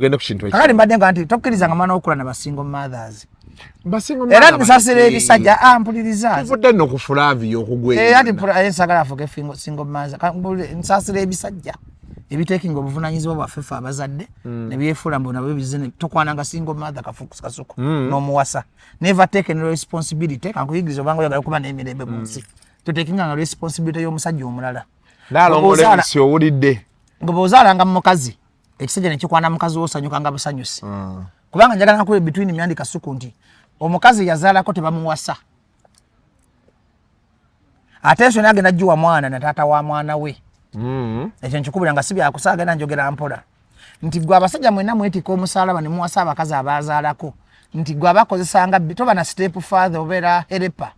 Tugende ku kintu. Kakati mbadde nga nti tokkiriza nga mwana okula na ba single mothers. Era nsasira ebisajja. Ah, mpuliriza. Tuvudde nno ku Flavia okugwa. Eh, ati nsagala afuuke single mother. Nsasira ebisajja ebitekinga obuvunanyizibwa bwaffe ffe abazadde ne byefuula mbu nabyo bizine. Tokwananga single mother Kasuku n'omuwasa. Never take any responsibility. Kankuyigiriza, obanga oyagala okuba n'emirembe mu nsi, totekinga nga responsibility y'omusajja omulala. Naalongo owulidde. Nga bw'ozaalanga mu mukazi, ekisajja nekikwana mukazi wo, osanyuka nga busanyusi, kubanga njagala nkule between me and Kasuku nti omukazi yazaalako tebamuwasa, ate ensonyi agenda giwa mwana na taata wa mwana we. Ekyo nkikubira nga si byakusaaga, era njogera mpola nti gwe abasajja mwenna mwetikka omusaalaba ne muwasa abakazi abazaalako, nti gwe abakozesanga toba na step father, obeera helper,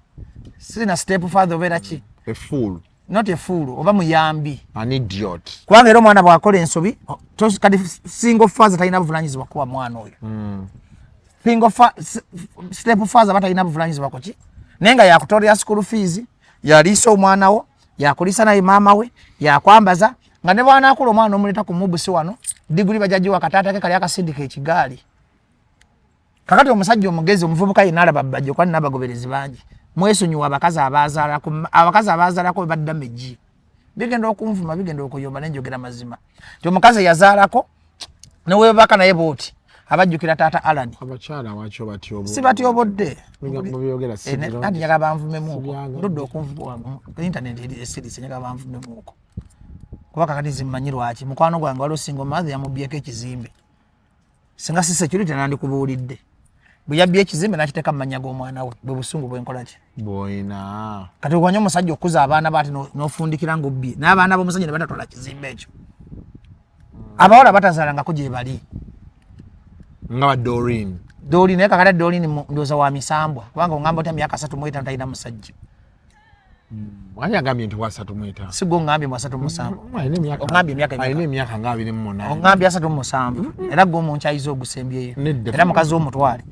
si na step father, obeera ki? A fool. Not a fool, oba muyambi. An idiot. Kubanga era omwana bw'akola ensobi, kati single father talina buvunanyizibwa kuwa mwana oyo. Single step father aba talina buvunanyizibwa kuki, naye nga yakutolera school fees, yaliisa omwana wo, yakulisa naye maama we, yakwambaza, nga ne bwanaakula omwana omuleeta ku mubusi wano, diguli bajja giwa kataata ke kali akasindika ekigaali. Kakati omusajja omugezi, omuvubuka yenna alaba bbajjo, kwani n'abagoberezi bangi, mwesonyiwa abakazi abazaalako. Abakazi abazaalako badda megi, bigenda okunvuma, bigenda okuyomba, nenjogera mazima nti omukazi yazaalako newebaka naye booti abajjukira taata Alani. Abakyala wakyo batyobo. Si batyobodde. Mubyogera si Eh, birungi. Anti njagala banvumemuuko. Sibyagadde. Ndudde okunvuma internet eri esirise, njagala banvumemuuko, kuba kakati zimmanyi lwaki mukwano gwange waliwo single mother yamubyeko ekizimbe. Singa si security, nandikubuulidde. Bwe yabbye ekizimbe nakiteeka mu mannya g'omwana we, bwe busungu bwenkola ki? Bw'olina. Kati ogwanya omusajja okuza abaana baati n'ofundikira ng'obbye n'abaana b'omusajja ne batatwala kizimbe ekyo. Abawala batazaalangako gye bali. Nga ba Dorin. Doli, naye kakati Dolin ndowooza wa misambwa, kubanga ongamba otya myaka 35 talina musajja? Ani agambye nti wa 35? Si gwe ongambye mu 37? Alina emyaka. Ongambye emyaka emeka? Alina emyaka nga 28. Ongambye 37, era gwe omunkyayiza ogusembyeyo. Nedda. Era mukazi w'omutwale.